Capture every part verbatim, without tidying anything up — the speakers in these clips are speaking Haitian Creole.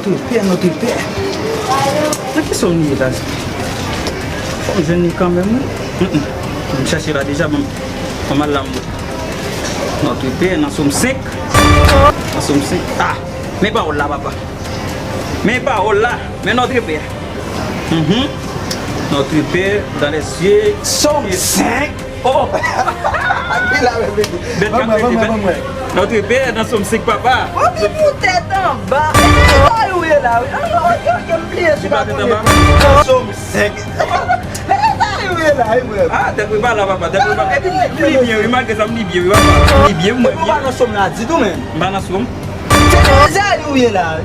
Notre Père, Notre Père. Nan ki sòm li ye la? Fò m jwenn li kanmenm, wi. Mm, mm. M chèche la deja, bon. Fò m al la, m wè. Notre Père, nan sòm senk. Nan sòm senk. Ah! Men pawòl la, papa. Men pawòl la. Men Notre Père. Mhm. Notre Père dans les cieux. Sòm senk. Oh! Ki la menm, bebe? Bèt k ap rete, bèt. Notre Père nan sòm senk, papa. Ou vin pou tèt anba. E sa yo ye la, wi. An, an, an, an, bliye sou pa konn li. Sòm senk. E sa yo ye la, wi, mwen. Ah, tèt mwen pa la, papa. Tèt mwen pa. Epi m li byen, wi. Malgre sa, m li byen, wi, papa. M li byen, mwen. Ou pa nan sòm la ditou, menm. M pa nan sòm. Se Ezayi ou ye la, wi.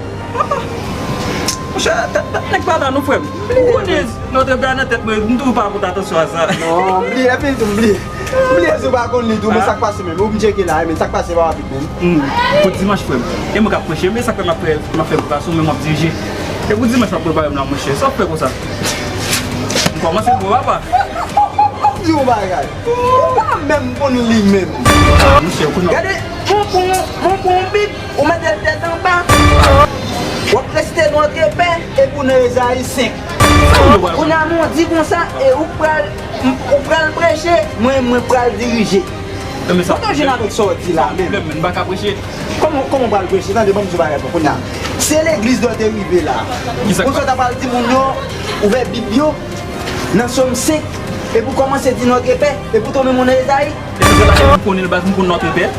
Monchè, tèt, tèt nèg pa la non, frè m. Ou konnen Notre Père nan tèt mwen, m toujou pa pote atansyon a sa. Non, m bliye, epi tou m bliye. M bliye si w pa konn li tou, men sa k pase menm? Ou m tcheke la, men sa k pase pa rapid menm. Hmm. Pou dimanch, frè m. E mwen k ap preche, men sa k fè m ap fè, m ap fè prepasyon, men m ap dirije. E pou dimanch, m ap prepare m la, monchè. Sa w fè konsa? M kòmanse gwo, papa. M di w yon bagay. Ou pa menm konn li menm. Monchè, kounye a. Gade, mwen pran, mwen pran yon Bib. Ou mete l tèt anba. W ap resite Notre Père epi w nan Ezayi senk. Kounye a, men w di konsa, e ou pral, ou pral preche, mwen, mwen pral dirije. Mwen pa jwenn avèk sa w di la menm. Kòman, kòman w pral preche? Tande, ban m di w bagay pou kounye a. Se legliz lè w te rive la. Konsa w ta pral di moun yo, ouvè Bib yo, nan Sòm senk, epi w kòmanse di Notre Père, epi w tonbe moun nan Ezayi. E se sa m konnen l baz, m konn Notre Père.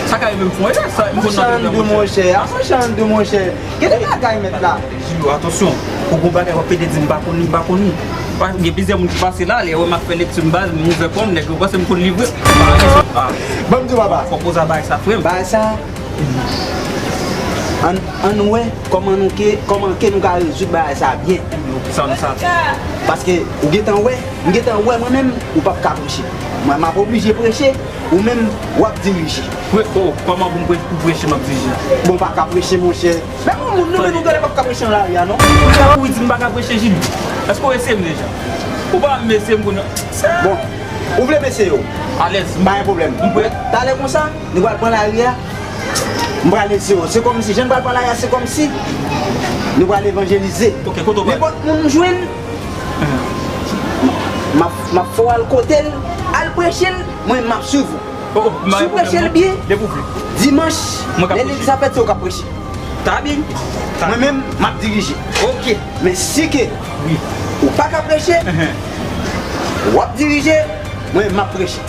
Sa ka rive m fè yon erè, sa, m konn Notre Père, monchè. Monchè, monchè, gen de bagay mèt la. Jilo, atansyon, ou gon bagay w ap pede di m pa konn li, m pa konn li. Pa, gen plizyè moun ki pase la, lè yo wè m ap fè lekti m baz, m ouvè kò m, nèg yo panse m konn li vre. M pa gen sa. Ban m di w papa. Fòk poze bagay sa, frè m. Bagay sa, ann, ann wè kòman nou ke, kòman ke nou ka rezoud bagay sa byen. Sa, sa. Paske ou gentan wè, m gentan wè mwen menm, ou p ap ka preche. Mwen, m ap oblije preche, ou menm, w ap dirije. Pre-, oh, kòman pou m pre-, pou preche, m ap dirije? Bon, w pa ka preche, monchè. Men yon moun, nou menm, nou genlè p ap ka preche nan lari a, non. Ou di m pa ka preche, Jili. Èske w eseye m deja? Ou pa m eseye m konnen. Bon, ou vle m eseye w? Alèz. Pa gen pwoblèm. M prè. Talè konsa, nou pral pran lari a. M pral eseye w. Se kòmsi, jan n pral pran lari a, se kòmsi nou pral evanjelize. Ok, kote w pral? Nenpòt moun m jwenn, m ap, m ap fè w al kote l, al preche l, mwen, m ap swiv ou. Oh, oh, si w preche l byen, dimanch, lè legliz ap fèt, se ou k ap preche. Ta byen. Mwen menm, m ap dirije. Ok. Men si ke ou pa ka preche, w ap dirije, mwen, m ap preche.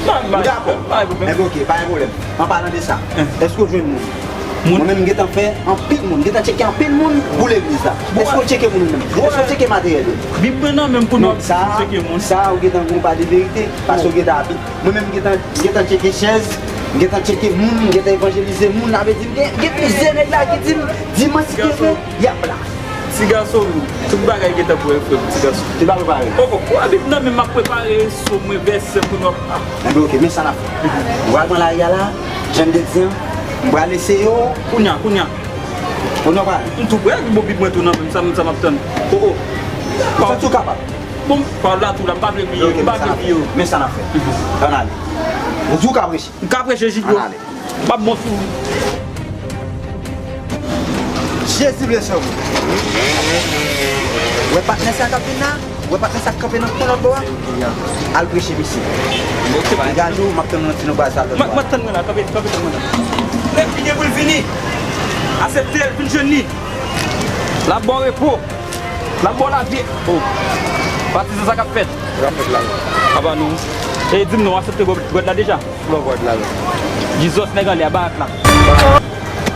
Ou dakò? Enben, ok, pa gen pwoblèm. An palan de sa, èske w jwenn moun? Mwen menm, m gentan fè anpil moun, m gentan tcheke anpil moun pou legliz la. Èske w tcheke moun ou menm? Èske w tcheke materyèl yo? Bib mwen nan men m pou nou tcheke moun. Sa, ou gentan gon pa de verite, paske w gentan abit. Mwen menm, m gentan, m gentan tcheke chèz, m gentan tcheke moun, m gentan evanjelize moun, sa vle di, m gen, gen plizyè nèg la ki di m, dimanch si Dye vle, y ap la. Ti gason, tout bagay gentan prè, frè m, ti gason. Te pa prepare? Oh, oh, ou abit nan men m ap prepare, so mwen vèsè pou nou ap. Enben, ok, men sa n ap fè. Ou pral pran lari a la, jan m te di an, m pral eseye w. Kounye a, kounye a. Kounye a w pral? M tou prè, bon, Bib mwen tou nan men m, sa m, sa m ap tann. Oh, oh. Ou santi w kapab? Bon, pawòl la tou la, m pa vle bliye, m pa vle bliye w. Men sa n ap fè. Ann ale. Ou di w ka preche? M ka preche, Jili. Ann ale. M ap bon sou ou. Jezi blese w. Ou wè patnè sa k ap vin la? Ou wè patnè sa k kanpe nan kwen lòt bò a? Al preche misye. Li gade w, m ap tann ou nan ti nonbraz la lòt bò a. M ap tann mwen la, kanpe, kanpe tann mwen la. Lè ki gen pou l vini, asepte l, vin jwenn li. L ap ba w repo. L ap ba w lavi. Oh. Patizan, sa k ap fèt? Sa k ap fèt la menm? Apa nou. E di m non, w aksepte brè-, brèd la deja? Kòman brèd la menm? Jizòs, nèg anlè a, barak la.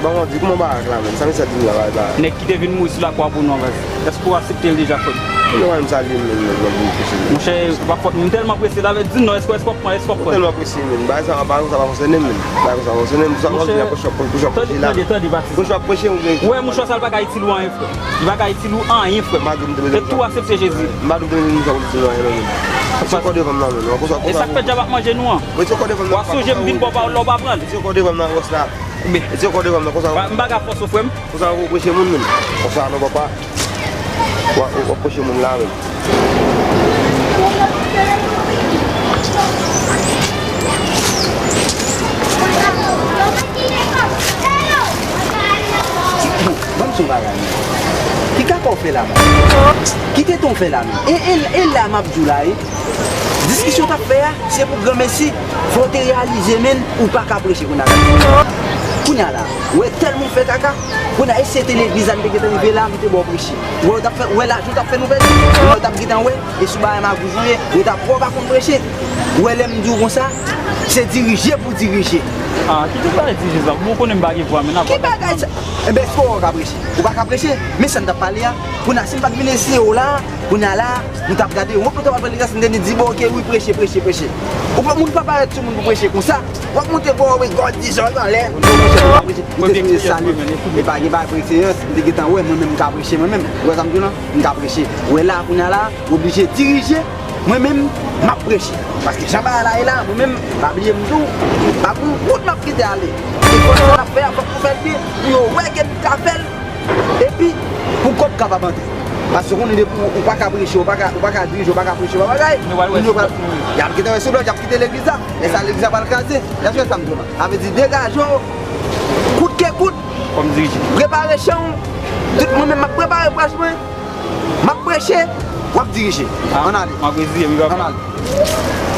Ban m di, kòman barak la menm? Sa misye ap di m la, barak la? Nèg ki te vin mouri sou lakwa pou nou an, baz. Èske w aksepte l deja, frè m? Kòman menm sa li menm, menm, menm, menm, menm? Monchè, se pa fòt mwen, m tèlman prese la, di m non, èske, èske w ap pran, èske w ap pran? Ou tèlman prese menm. Bagay sa, bagay sa pa konsène m menm. Bagay sa pa konsène m. Sa pa konsène m. Monchè, tande, tande, tande, Batis. Monchè, w ap preche, ou gen. Ou wè, mouchwa sa, l pa ka itil ou anyen, frè m. Li pa ka itil ou anyen, frè m. Malgre m te bezwen. E tou aksepte Jezi. M pa dwe bezwen mouchwa pou itil ou anyen, non, menm. Retire kò devan m nan, menm. Konsa, konsa. E sa k fèt djab ap manje nou an? Retire kò devan m nan. W ap sonje m vin ba w pawòl la, w pa pran l. Retire kò devan m nan, Wòs la. Retire kò devan m nan, konsa. M pa ka fòse w, frè m. Konsa, w ap preche moun, menm. Konsa, non, papa. W ap, w ap preche moun la, menm. Bon, ban m Son bagay menm. Ki kaka w fè la menm? Ki teton w fè la menm? E, e, e la m ap di w la, e. Diskisyon w t ap fè a, se pou granmesi. Fò w te reyalize, menn, ou pa ka preche kounye a la. Kounye a la, ou wè tèlman w fè kaka, kounye a, e si se te legliz la, m te gentan rive la, m te ba w preche. Ou wè, ou t ap fè, ou wè lajan w t ap fè nou pèdi? Ou wè, ou t ap gentan wè, e sou bagay magouzouye, ou t ap wè w pa konn preche. Ou wè, lè m di w konsa, se dirije pou dirije. Ah, ki tout bagay dirije sa? Bon, konnen m pa gen vwa, men n ap... Ki bagay sa? Enben, èske w wè w ka preche? Ou pa ka preche? Men sa n t ap pale a. Kounye a, si m pa t vin eseye w la, kounye a la, nou t ap gade, wont nou t ap al pran legliz, n te di, bon, oke, wi, preche, preche, preche. Ou pa, moun pa parèt sou moun pou preche konsa. W ap monte bò, wi, gòj dizòg anlè. Ou te monchè, ou pa preche. Ou te fini sali. E pa gen bagay pou eksperyans, m te gentan wè, mwen menm, m ka preche, mwen menm. Ou wè sa m di w lan? M ka preche. Ou wè la, kounye a la, ou oblije dirije. Mwen menm, m ap preche. Paske jan bagay la ye la, mwen menm, pa bliye m di w, pa pou yon goud m ap kite ale. E fòk sa n ap fè a, fòk nou fè l byen, pou yo wè ke n ka fè l. Epi, pou kòb kapab antre. Paske konnen depi ou, ou pa ka preche, ou pa ka, ou pa ka dirije, ou pa ka preche, ou pa bagay, moun yo pral, y ap kite wè sou lòt, y ap kite legliz la. Lè sa, legliz la pral kraze. Y ap jwenn sa m di w lan. Sa vle di, degaje w, kout ke kout. Kòm dirije. Prepare chan w. Tout mwen menm, m ap prepare prèch mwen. M ap preche, w ap dirije. Ann ale. M ap dirije, wi, papa. Ann ale.